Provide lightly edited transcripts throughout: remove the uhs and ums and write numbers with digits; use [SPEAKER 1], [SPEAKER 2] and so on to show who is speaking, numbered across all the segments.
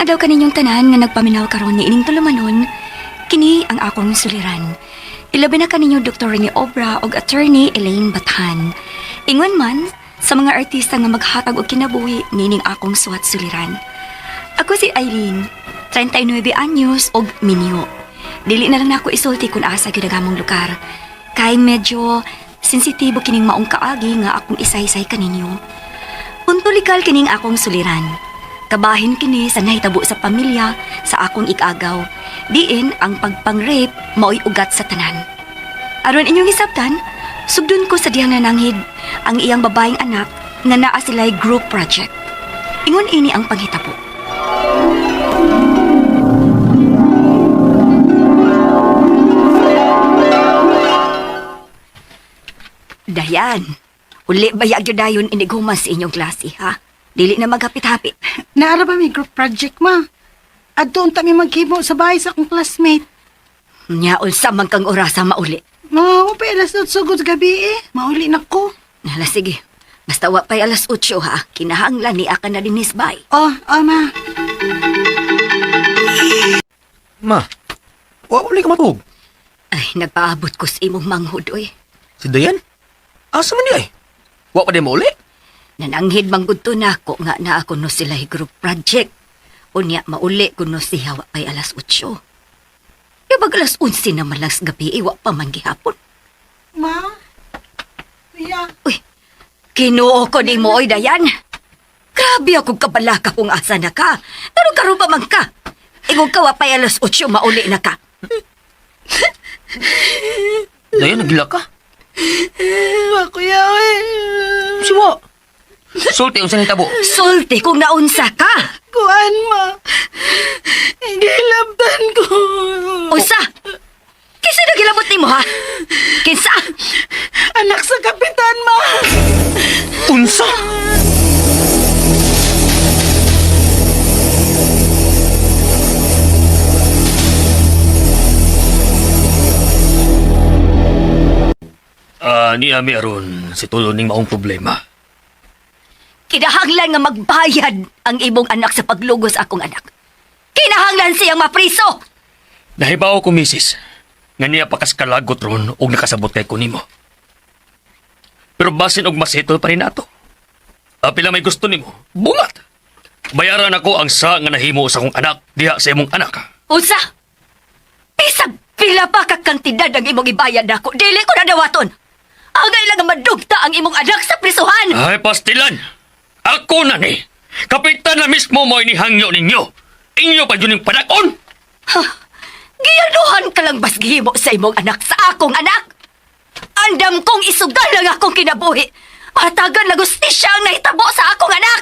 [SPEAKER 1] adlaw kaninyong tanan nga nagpaminaw karon ni ining tulumanon, kini ang akong suliran. Ilabi na kaninyo Dr. Rene Obra og Attorney Elaine Bathan. Ingon man sa mga artista nga maghatag og kinabuhi nining akong suwat suliran. Ako si Irene, 39 anyos og minyo. Dili na lang nako isulti kung asa gyud ang among lugar. Kay medyo sensitibo kining maong kaagi nga akong isaysay kaninyo. Punto legal kining akong suliran. Kabahin kini sa nahitabo sa pamilya sa akong igagaw. Diin ang pagpang-rape mao'y ugat sa tanan. Aron inyong hisabtan, sugdon ko sa dihang nananghid ang iyang babaeng anak nga naa sila'y group project. Ingon ini ang panghitabo. Dayan, uli ba gyud dayon inighuman sa inyong klase, ha? Dili na maghapit-hapit.
[SPEAKER 2] Naara ba may group project, ma? Adto unta mi maghimo sa bahay sa akong classmate.
[SPEAKER 1] Nya unsa man kang orasa mauli.
[SPEAKER 2] Ma, wa pa alas 8 gud gabi eh. Mauli na ko.
[SPEAKER 1] Nala sige. Basta wa pa'y alas 8 ha. Kinahanglan ni aka na dinis bay.
[SPEAKER 2] Oh, oh ma.
[SPEAKER 3] Ma, wa uli ka matug.
[SPEAKER 1] Ay, nagpaabot ko sa imong manghud oy.
[SPEAKER 3] Si Dayan? Asa man niya eh? Wa pa di mo uli?
[SPEAKER 1] Nananghid man gud to nako nga naa ko no sila group project. Unya mauli ko no siya wa pa'y alas 8. Yabag alas 11 naman lang sa gabi, eh, wa pa man gihapon.
[SPEAKER 2] Ma? Kuya.
[SPEAKER 1] Uy, Kinuo ko ni mo, oy, Dayan. Grabe ako kabalaka kung asa na ka. Pero karon pa man ka. Ingon ka, wa pa'y alas 8, mauli na ka.
[SPEAKER 3] Dayan, nagila ka.
[SPEAKER 2] Ma, kuya, oy.
[SPEAKER 3] Siwa. Sulti unsa nitabo.
[SPEAKER 1] Sulti kung naunsa ka.
[SPEAKER 2] Kuan, ma. Gilabtan ko.
[SPEAKER 1] Unsa? Kinsa nagilabot nimo ha? Kinsa?
[SPEAKER 2] Anak sa kapitan, ma.
[SPEAKER 3] Unsa? Niya mi aron si tulo ning maong problema.
[SPEAKER 1] Kinahanglan nga magbayad ang imong anak sa paglugos akong anak. Kinahanglan siyang mapriso.
[SPEAKER 3] Nahibaw ko, misis, nga niya pakaskalagot ron og nakasabot kay kunimo. Pero basin og masettle pa rin ato. Apila may gusto nimo, bungat. Bayaran ako ang sa nga nahimo sa akong anak diha sa imong anak.
[SPEAKER 1] Unsa? Bisag pila pa ka kantidad ang imong ibayad nako. Dili ko na dawaton. Angay lang nga madugta ang imong anak sa prisuhan.
[SPEAKER 3] Ay, pastilan! Ako na ni! Kapitan na mismo mo inihangyo ninyo! Inyo pa yun yung panakon!
[SPEAKER 1] Giyanuhan ka lang bas gihimo sa imong anak sa akong anak. Andam kong isugal ang akong kinabuhi. Matagan na gustisya ang nahitabo sa akong anak.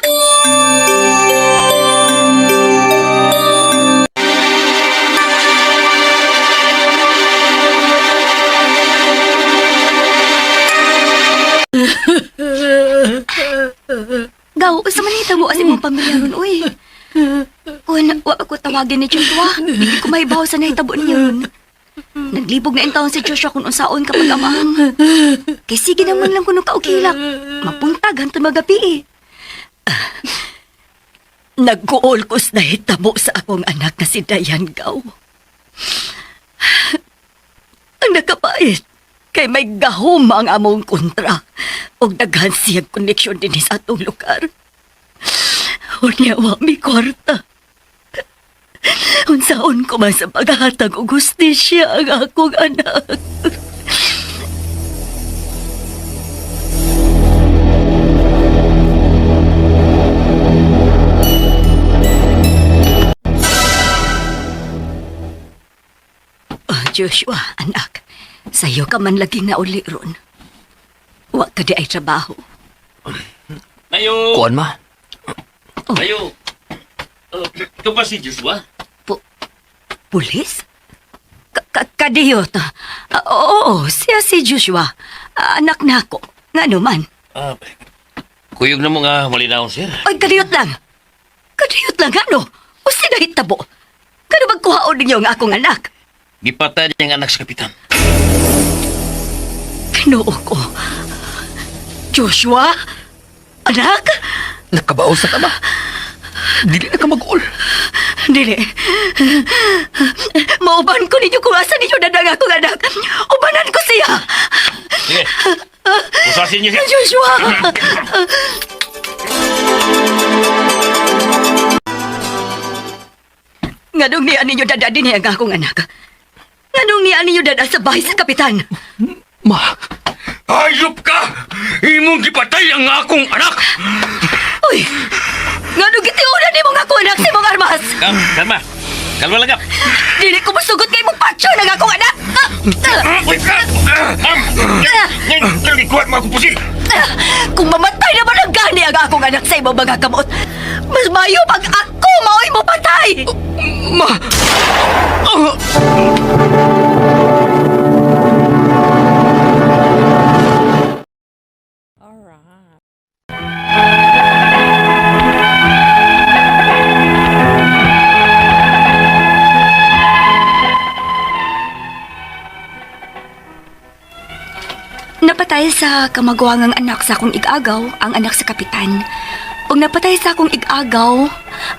[SPEAKER 1] Gaw, usa man hitabo as imong pamilya ron, uy. Kun, wa pa ko tawagin ni Joshua. Hindi ko mahibaw sa nahitabo niya ron. Naglibog na taon si Joshua kung unsaon kapag amang. Kay sige naman lang kuno kaukilak. Mapuntag hantod magabi eh. Nagkuol ko sa nahitabo sa akong anak na si Dayan Gaw. Ang nakapait, kay may gahom ang among kontra og daghan siyang koneksyon dinhi sa atong lugar. Unya wa mi kwarta. Unsaon ko man sa paghatag og hustisya ang akong anak. Oh, Joshua, anak, sa'yo ka man lagi na uli ron. Wa ka di ay trabaho.
[SPEAKER 4] Ayo!
[SPEAKER 3] Kuan ma?
[SPEAKER 4] Ayo! Ikaw ba si Joshua?
[SPEAKER 1] Pulis? Kadiyot. Oo, siya si Joshua. Anak na ako. Nga naman.
[SPEAKER 4] Kuyog na mo nga malinaw, sir.
[SPEAKER 1] Ay, kadiyot lang. Kadiyot lang, ano? O sinahitabo? Kano magkuhaon ninyo ang akong anak?
[SPEAKER 4] Gipatay niya ang anak sa kapitan.
[SPEAKER 1] Kinoo ko. Joshua? Anak?
[SPEAKER 3] Nakabaw sa ka ba? Dili na ka mag-ul.
[SPEAKER 1] Dili. Mauban ko ninyo kung asa ninyo dadang akong anak. Ubanan ko siya.
[SPEAKER 4] Sige. Usasin niyo siya.
[SPEAKER 1] Joshua! Nganong niya ninyo dada din ang akong anak? Nganong niya ninyo dada sa bahay sa kapitan?
[SPEAKER 3] Ma! Hayop ka! Imong gipatay ang akong anak!
[SPEAKER 1] Uy! Nganong gitiunan nimo nga akong anak sa imong armas?
[SPEAKER 4] Kam, kalma. Kalma lang, Kap.
[SPEAKER 1] Dili ko musugot kay imong patyo ng akong anak!
[SPEAKER 4] Uy, Ma'am! Ngayon, ikuhat mo akong pusil.
[SPEAKER 1] Kung mamatay naman ang gani ang akong anak sa imong mga kamot, mas mayo pag ako mao'y mo patay!
[SPEAKER 3] Ma!
[SPEAKER 1] Napatay sa kamaguangang anak sa akong igagaw ang anak sa kapitan. Ug napatay sa akong igagaw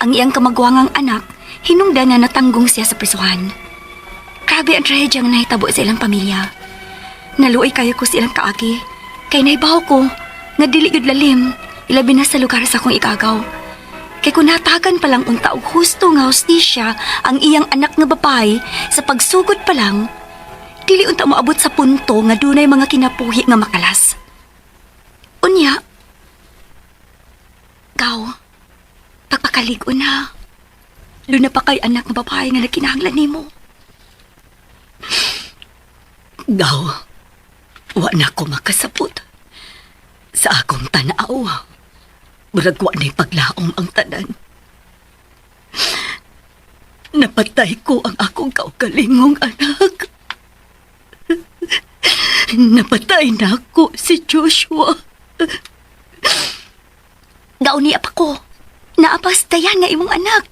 [SPEAKER 1] ang iyang kamaguangang anak, hinungdan na natanggong siya sa prisuhan. Grabe ang trahedya nga nahitabo sa ilang pamilya. Naluoy kayo ko sa ilang kaagi, kay naibaw ko nga dili gyud lalim, ilabi na sa lugar sa akong igagaw. Kay kung natagan pa lang unta og husto nga hustisya ang iyang anak nga babae sa pagsugod pa lang, dili unta moabot sa punto nga dunay mga kinapuhi nga makalas. Unya, gaw, pagpakalig-o na. Doon na pa kay anak nga babae nga nagkinahanglan nimo. Gaw, wa na ko makasabot. Sa akong tanaw, murag wa na'y paglaom ang tanan. Napatay ko ang akong kaugalingong anak. Napatay na ako si Joshua. Gauni pa ko. Naapas dayan nga imong anak.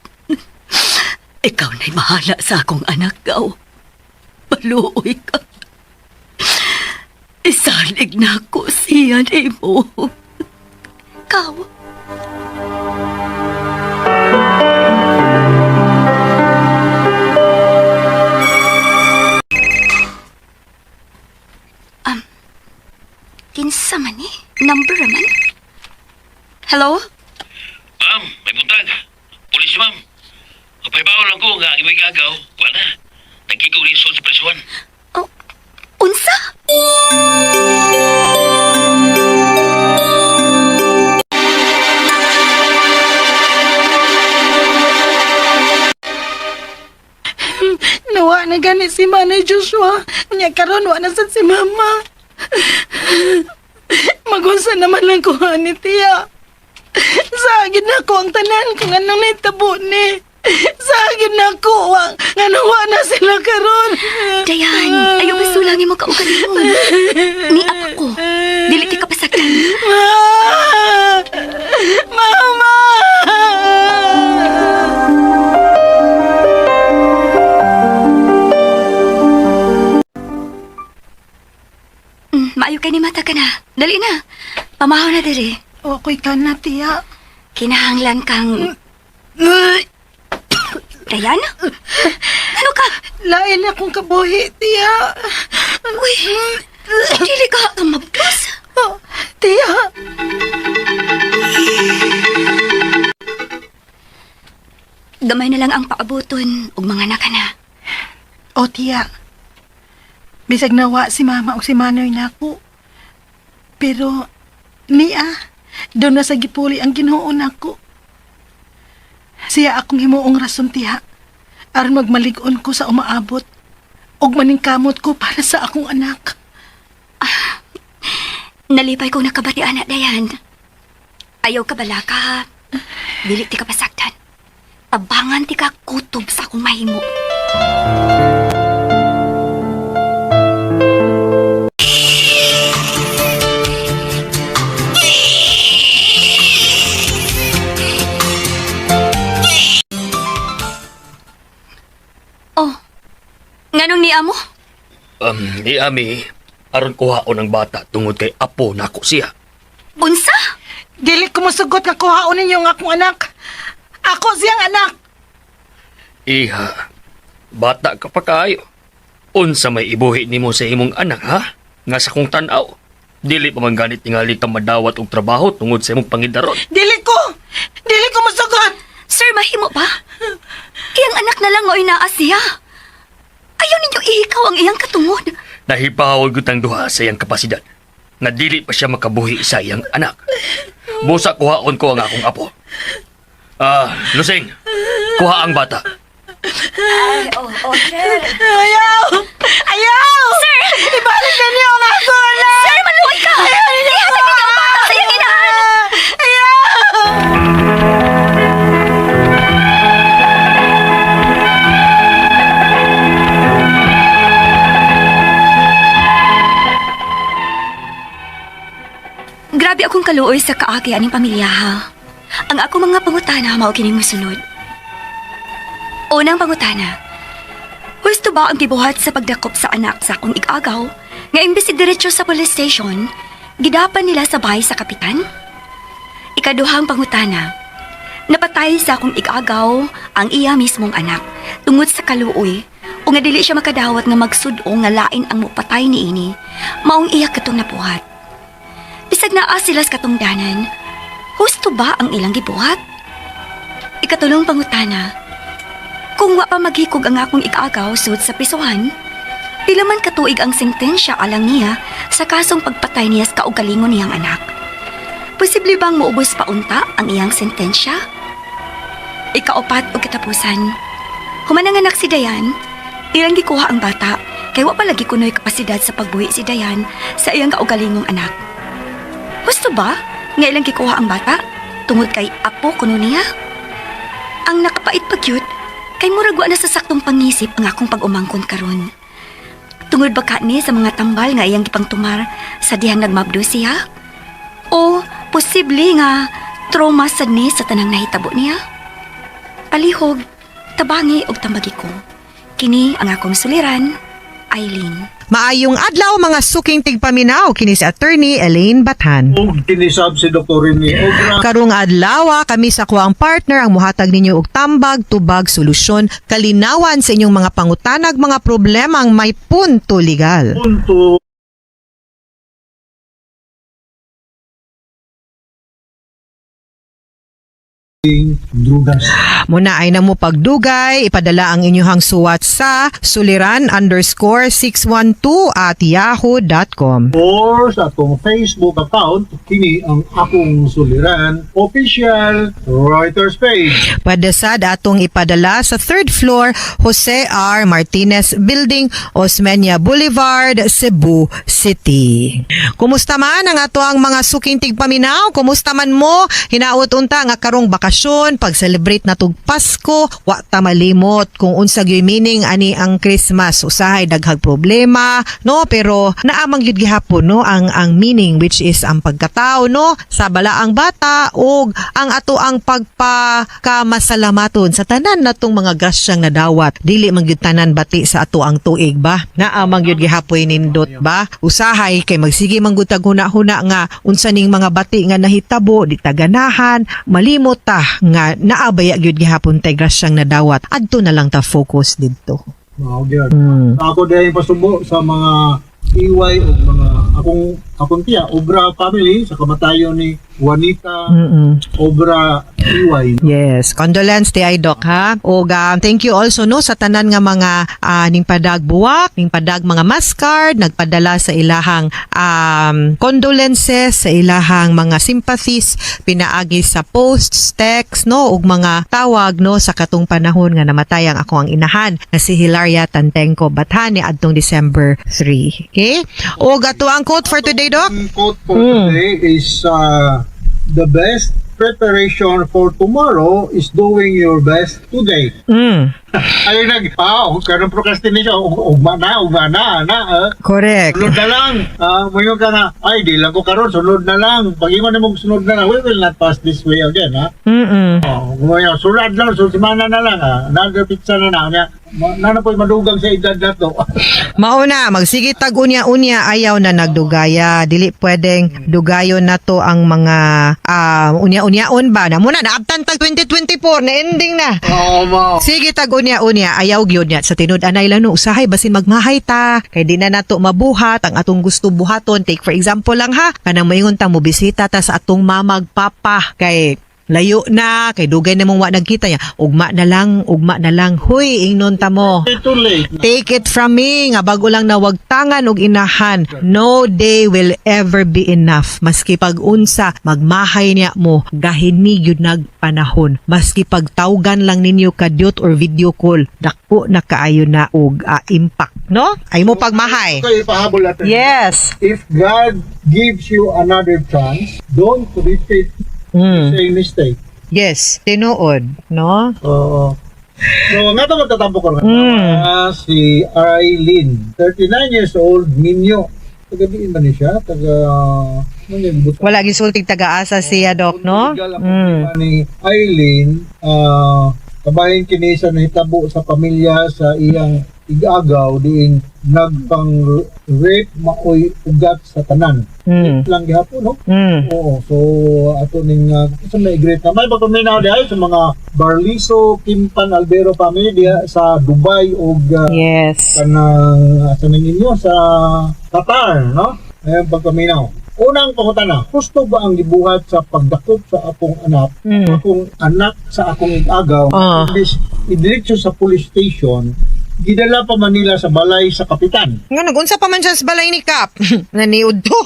[SPEAKER 1] Ikaw na'y mahala sa akong anak, Gaw. Paluoy ka. Isalig na ako siya nimo. Gaw. Kinsa man eh? Number man? Hello?
[SPEAKER 4] Ma'am, may buntag. Pulis, ma'am. Kapaybaw lang ko nga ang imong gagaw. Kuha na. Nagkikaw rin sa presuhan.
[SPEAKER 1] Oh, unsa?
[SPEAKER 2] Nawa na gani si Manay Joshua. Nya karon wa na sad si Mama. Magunsa naman lang ko ani tiya. Saagid na ko ang tanan kung anong nahitabo ni. Saagid na ko ang nganong wa na sila karon.
[SPEAKER 1] Dayan, ayaw basulangin mo kaugalingon. Ni apa ko. Dili ti ka pasaktan.
[SPEAKER 2] Ma! Mama!
[SPEAKER 1] Maayo kay ni mata ka na. Dali na. Pamahaw na diri.
[SPEAKER 2] Okay ka na, tiya.
[SPEAKER 1] Kinahanglan kang... Dayan? Ano ka?
[SPEAKER 2] Lain akong kabuhi, tiya.
[SPEAKER 1] Uy, dili ka ka mabdos.
[SPEAKER 2] Oh, tiya.
[SPEAKER 1] Gamay na lang ang paabuton ug mga anak ka na.
[SPEAKER 2] O, tiya. Bisag nawa si mama o si manoy nako. Pero, niya, doon na sa gipuli ang ginoo nako. Siya akong himuong rason, tiya. Aron magmalig-on ko sa umaabot. Og maningkamot ko para sa akong anak.
[SPEAKER 1] Nalipay kong nakabati, anak Dayan. Ayaw ka bala ka, ha? Dili ti ka pasaktan. Tabangan ti ka kutob sa akong mahimo. Oh, nganong ni amo?
[SPEAKER 3] Ni Ami, aron kuhaon ang bata tungod kay apo nako siya.
[SPEAKER 1] Unsa?
[SPEAKER 2] Dili ko musugot nga kuhaon ninyo ang akong anak. Ako siyang anak.
[SPEAKER 3] Iha, bata ka pa kaayo. Unsa may ibuhi nimo sa imong anak, ha? Nga sa kong tan-aw. Dili pa man ganit tingali ka madawat og trabaho tungod sa imong pangidaron.
[SPEAKER 2] Dili ko! Dili ko masugot!
[SPEAKER 1] Sir, mahimo ba? Iyang anak na lang mo'y naa siya. Ayaw ninyo ihikaw ang iyang katungod.
[SPEAKER 3] Nahibaw gyud ang duha sa iyang kapasidad. Nga dili pa siya makabuhi sa iyang anak. Busa kuhaon ko ang akong apo. Ah, Lusing, kuha ang bata.
[SPEAKER 1] Ay, oh, oh, sir.
[SPEAKER 2] Ayaw! Ayaw!
[SPEAKER 1] Sir!
[SPEAKER 2] Ibalik na niyo ang ako anak!
[SPEAKER 1] Sir, maluoy ka! Ihatag ninyo ang bata sa iyang inahan!
[SPEAKER 2] Ayaw!
[SPEAKER 1] Grabe akong kaluoy sa kaagi aning pamilya ha. Ang ako mga pangutana mao kining mosunod. Unang pangutana. Husto ba ang gibuhat sa pagdakop sa anak sa akong igagaw nga imbes diretso sa police station, gidapan nila sa bahay sa kapitan? Ikaduhang pangutana. Napatay sa akong igagaw ang iya mismong anak tungod sa kaluoy o nga dili siya makadawat nga magsud-o nga lain ang mupatay niini, maong iya katong napuhat. Bisag naa sila sa katungdanan, husto ba ang ilang gibuhat? Ikatulong pangutana, kung wa pa maghikog ang akong igagaw sud sa prisuhan, pila man katuig ang sentensya alang niya sa kasong pagpatay niya sa kaugalingon niyang anak. Posible bang muubos pa unta ang iyang sentensya? Ikaupat o katapusan, humananganak si Dayan, ilang gikuha ang bata, kay wa pa lagi kuno'y kapasidad sa pagbuhi si Dayan sa iyang kaugalingong anak. Gusto ba nga ilang gikuha ang bata? Tungod kay apo kuno niya? Ang nakapait pa cute, kay murag wa na sa saktong pangisip ang akong pag-umangkon karon. Tungod ba ka ni sa mga tambal nga iyang gipangtumar sa dihang nagmabdo siya? O posible nga trauma sad ni sa tanang nahitabo niya? Palihog, tabangi og tambagi ko. Kini ang akong suliran, Eileen.
[SPEAKER 5] Maayong adlaw mga suking tigpaminaw kini si Attorney Elaine Bathan.
[SPEAKER 6] Ug kinisab si Dr. Rene Obra.
[SPEAKER 5] Karong adlaw kami sa kuang partner ang muhatag ninyo og tambag, tubag, solusyon, kalinawan sa inyong mga pangutanag, mga problema ang may punto legal.
[SPEAKER 6] Punto drugas.
[SPEAKER 5] Muna ay namo pagdugay, ipadala ang inyong suwat sa suliran_612@yahoo.com.
[SPEAKER 6] Or sa atong Facebook account, kini ang akong suliran official Reuters page.
[SPEAKER 5] Pwede sad atong ipadala sa third floor Jose R. Martinez Building, Osmeña Boulevard, Cebu City. Kumusta man ang ato ang mga suking tigpaminaw? Kumusta man mo? Hinaot unta nga karong bakasyon, pag-celebrate na tug Pasko, wa ta malimot kung unsa gyud meaning ani ang Christmas. Usahay daghag problema, no? Pero naamang gyud gihapon no ang meaning, which is ang pagkatao, no, sa balaang bata ug ang ato ang pagpakamasalamaton sa tanan natong mga grasyang nadawat. Dili man gyud tanan bati sa ato ang tuig ba? Naamang gyud gihapoy nindot ba? Usahay kay magsige man gud tag huna-huna nga unsa ning mga bati nga nahitabo, di ta ganahan, malimot ta nga naabaya gyud gihapon tay grasyang nadawat. Adto na lang ta focus didto.
[SPEAKER 6] Mao gyud. Ako dahil pasubo sa mga iway o mga akong tiya Obra family sa kamatayon ni Juanita Obra Iway.
[SPEAKER 5] Yes, condolence ti ay Doc ha. Og thank you also no sa tanan nga mga ning padag buwak, ning padag mga mascard, nagpadala sa ilahang condolences, sa ilahang mga sympathies pinaagi sa posts, text no ug mga tawag no sa katong panahon nga namatay ang ako ang inahan nga si Hilaria Tantenco Bathan ni adtong December 3. Okay? Og ato ang quote for today, Doc.
[SPEAKER 6] Ang quote for today is the best preparation for tomorrow is doing your best today. Ay nag karon procrastination ugma na na eh.
[SPEAKER 5] Correct.
[SPEAKER 6] Sunod na lang. Muingon ka na, ay, di lang ko karon, sunod na lang. Pag ingon nimo sunod na lang, we will not pass this way again, ha? Oh, ngayon, sulad lang, sulad semana na lang, ha? Another pizza na na. Nya, na po'y madugang sa edad na to.
[SPEAKER 5] Mauna, magsige tag unya-unya, ayaw na nagdugaya. Dili pwedeng dugayon na to ang mga unya-unyaon ba. Na muna, naabtan tag 2024, na ending na.
[SPEAKER 6] Oo, mo.
[SPEAKER 5] Sige tag Unya unya ayaw gyud niya sa tinud anay lang, no, usahay basin magmahay ta kay di na nato mabuhat ang atong gusto buhaton. Take for example lang ha, kanang moingon ta mo bisita ta sa atong mamag papa kay layo na kay dugay na mong wa nagkita niya, ugma na lang, ugma na lang, huy, ingnon ta mo.
[SPEAKER 6] Too late na.
[SPEAKER 5] Take it from me nga bago lang nawagtangan og inahan, no day will ever be enough. Maski pag unsa, magmahay niya mo, gahini gyud nagpanahon. Maski pagtawgan lang ninyo kadyot or video call, dako na kaayo na og impact, no? Ay mo pagmahay.
[SPEAKER 6] Okay, ipahabol natin.
[SPEAKER 5] Yes.
[SPEAKER 6] If God gives you another chance, don't repeat the same mistake.
[SPEAKER 5] Yes, tinuod, no?
[SPEAKER 6] Oo. So, nga ito magtatampo ko nga. Si Eileen, 39 years old, Minyo. Taga diin ba ni siya? Taga ano yung buta?
[SPEAKER 5] Wala gisultig taga-asa siya, Doc, no?
[SPEAKER 6] Legal ang problema ni Eileen, kabahin kini sa nahitabo sa pamilya sa iyang igagaw diin nagpang rape maoy ugat sa tanan. Lang gihapon, no? Oo, so ato ning sa may great na may pagpaminaw diha sa mga Barliso, Kimpan, Albero family diha sa Dubai ug kanang sa ninyo sa Qatar, no? Ayan pagpaminaw. Unang pangutana, husto ba ang gibuhat sa pagdakop sa akong anak, akong anak sa akong igagaw, imbis idiretso sa police station, gidala pa Manila sa balay sa kapitan?
[SPEAKER 5] Nga nagunsa pa man siya sa balay ni Kap. Naniud to.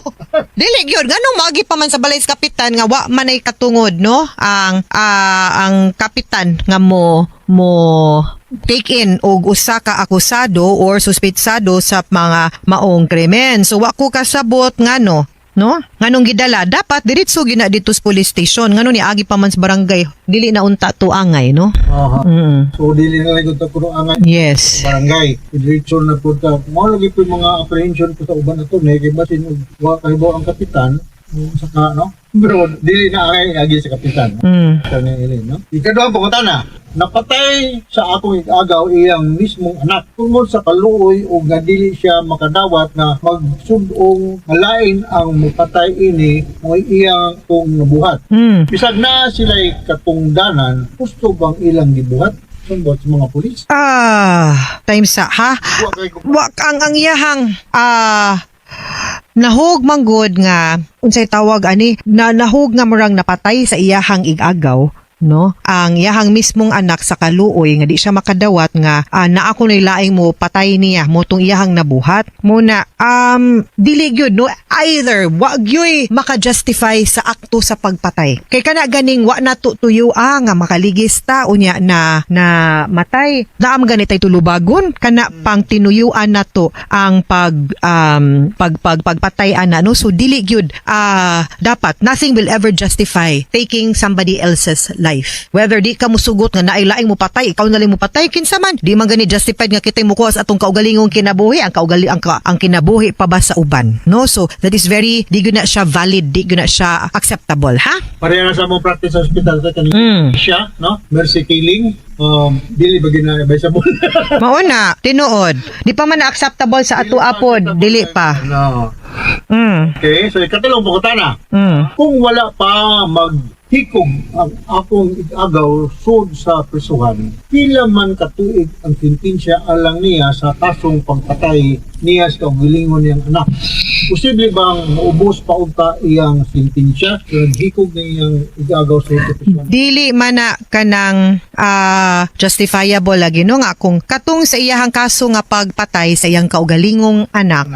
[SPEAKER 5] Dili gyud, nganong moagi pa man sa balay sa kapitan nga wa man ay katungod, no? Ang kapitan nga mo take in og usa ka akusado or suspitsado sa mga maong krimen. So wa ko kasabot ngano, no? Nganong gidala, dapat diretso gina dito sa police station. Ngano ni agi pa man sa barangay, dili na unta tuangay, no?
[SPEAKER 6] Aha. So dili na lang ta kuno angay barangay. Diretso na po ta. Mao lagi po yung mga apprehension ko sa uban ato ni kay basin og wa kahibaw ang kapitan saka, no? Pero dili na angay agi sa kapitan. No? Kani ini, no? Ikaduhang pangutana, napatay sa akong igagaw iyang mismong anak tungod sa kaluoy o nga dili siya makadawat na magsud-ong malain ang mupatay ini mo iyang kung nabuhat. Bisag na sila'y katungdanan, husto bang ilang gibuhat? Sumbot sa mga pulis.
[SPEAKER 5] Time sa ha.
[SPEAKER 6] Wa kay
[SPEAKER 5] Wa ang iyahang nahog manggod nga unsay tawag ani na nahog nga murang napatay sa iyahang igagaw, no, ang iyahang mismong anak sa kaluoy nga di siya makadawat nga naa ko laing mo patay niya mo tong iyahang nabuhat muna, dili gyud, no? Either wa gyuy maka-justify sa akto sa pagpatay kay kana ganing wa na to tuyo nga makaligis ta unya na na matay daam gani tay tulubagon kana pang tinuyuan nato ang pag pag pag pagpatay ana, no? So dili gyud dapat nothing will ever justify taking somebody else's life, whether di ka musugot nga naay laing mo patay, ikaw na lang mo patay, kinsa man. Di man gani justified nga kitay mukuha sa atong kaugalingong kinabuhi ang kaugali ang kinabuhi pa ba sa uban, no? So that is very di gyud na siya valid, di gyud na siya acceptable, ha?
[SPEAKER 6] Pareha na sa mong practice sa hospital sa kanila siya, no? Mercy killing, dili ba gina advisable?
[SPEAKER 5] Mao na, tinuod di pa man na acceptable sa ato apod, dili pa.
[SPEAKER 6] No. Okay, so ikatulong pangutana. Kung wala pa maghikog ang akong igagaw sud sa prisuhan, pila man katuig ang sentensya alang niya sa kasong pagpatay niya sa kaugalingon niyang anak? Posible bang maubos pa unta iyang sentensya? So, naghikog na iyang igagaw sud sa prisuhan.
[SPEAKER 5] Dili man na kanang justifiable lagi, no, nga kung katong sa iyahang kaso nga pagpatay sa iyang kaugalingong anak,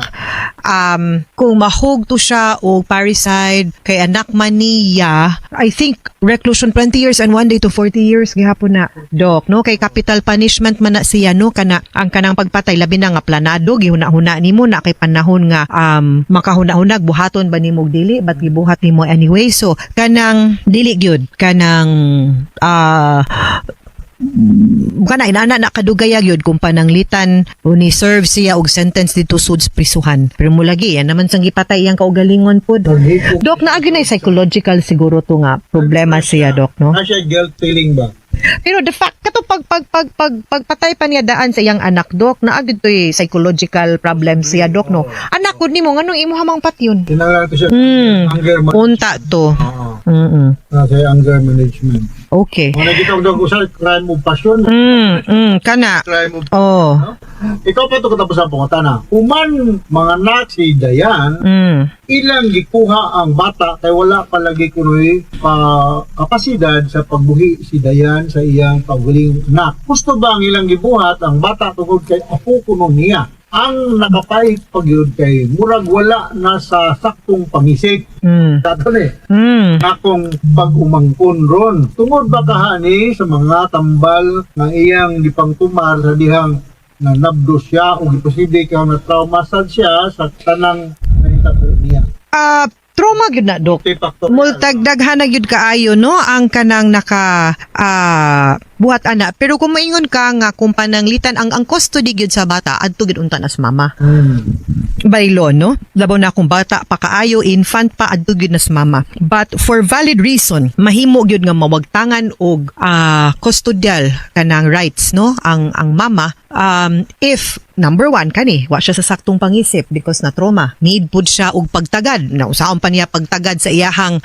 [SPEAKER 5] kung mahug to siya og parricide kay anak man niya, I think reclusion 20 years and 1 day to 40 years gihapon na, Doc, no? Kay capital punishment man na siya, no? Kana ang kanang pagpatay, labi na nga planado, gihuna-huna nimo na kay panahon nga makahuna-hunag buhaton ba nimo og dili, but gibuhat nimo anyway. So kanang dili gyud kanang kana inana na kadugay gyud kung pananglitan ni serve siya og sentence dito sud sa prisuhan. Pero mulagi yan naman sang gipatay iyang kaugalingon pod.
[SPEAKER 6] Naghikog.
[SPEAKER 5] Dok, naagi na psychological siguro to nga problema siya, Dok, no?
[SPEAKER 6] Na siya guilt feeling ba?
[SPEAKER 5] Pero the fact kato pag pag pag pag pagpatay pa niya daan sa iyang anak, Dok, naagi to'y psychological problem siya, Dok, no? Anak ko nimo, nganong imo hamang patyon?
[SPEAKER 6] Tinanglan ko siya. Anger management.
[SPEAKER 5] Unta to.
[SPEAKER 6] Oo.
[SPEAKER 5] Mm.
[SPEAKER 6] Nasa anger management.
[SPEAKER 5] Okay.
[SPEAKER 6] Mga nagitawag daw usal crime of passion,
[SPEAKER 5] Kana.
[SPEAKER 6] crime of
[SPEAKER 5] Oh.
[SPEAKER 6] no? Ikaw pa ito katapos ang pangutana. Human mga anak si Dayan, ilang gikuha ang bata kay wala palagi kunoy kapasidad sa pagbuhi si Dayan sa iyang paghuling anak. Gusto ba ang ilang gibuhat ang bata tungod kay apo kuno niya? Ang nakapait pagyud kay murag wala na sa saktong pangisip. Kato ni akong pag-umangkon ron. Tungod ba kahani sa mga tambal nga iyang gipangtumar sa dihang na nabdo siya o giposible ka na trauma sad siya sa tanang nahitabo niya.
[SPEAKER 5] Ah, trauma gyud na, Dok.
[SPEAKER 6] Multifactorial.
[SPEAKER 5] Multagdaghan na gyud kaayo, no, ang kanang naka buhat ana, pero kung maingon ka nga kung pananglitan ang custody gyud sa bata adto gyud unta na sa mama by law, no, labaw na kung bata pa kaayo, infant pa, adto gyud na sa mama. But for valid reason mahimo gyud nga mawagtangan og custodial kanang rights, no, ang mama, if number one kani wa siya sa saktong pangisip because na trauma, need pud siya og pagtagad na usaon pa niya pagtagad sa iyahang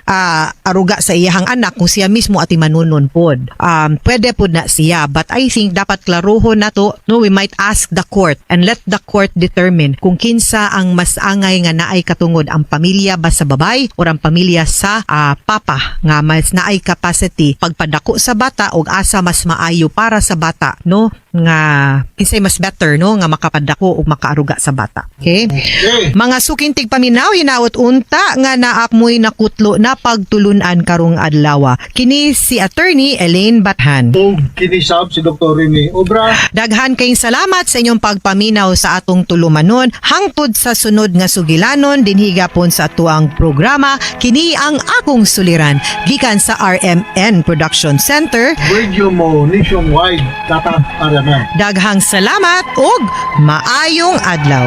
[SPEAKER 5] aruga sa iyahang anak kung siya mismo ati manunon pod, pwede pud na siya. But I think dapat klarohon nato, no, we might ask the court and let the court determine kung kinsa ang mas angay nga naay katungod, ang pamilya ba sa babay or ang pamilya sa papa nga mas naay capacity pagpadako sa bata og asa mas maayo para sa bata, no, nga kinsay mas better, no, nga makapadako ug makaaruga sa bata. Okay?
[SPEAKER 6] Okay.
[SPEAKER 5] Mga suking tigpaminaw, hinaot unta nga naakmoy nakutlo na pagtulunan karong adlaw. Kini si Attorney Elaine Bathan.
[SPEAKER 6] Og kinisab si Dr. Rene Obra.
[SPEAKER 5] Daghan kayong salamat sa inyong pagpaminaw sa atong tulumanon hangtod sa sunod nga sugilanon dinhi gapon sa atuang programa, kini ang Akong Suliran, gikan sa RMN Production Center.
[SPEAKER 6] Radio mo nationwide, Tatak RMN.
[SPEAKER 5] Daghang salamat ug maayong adlaw.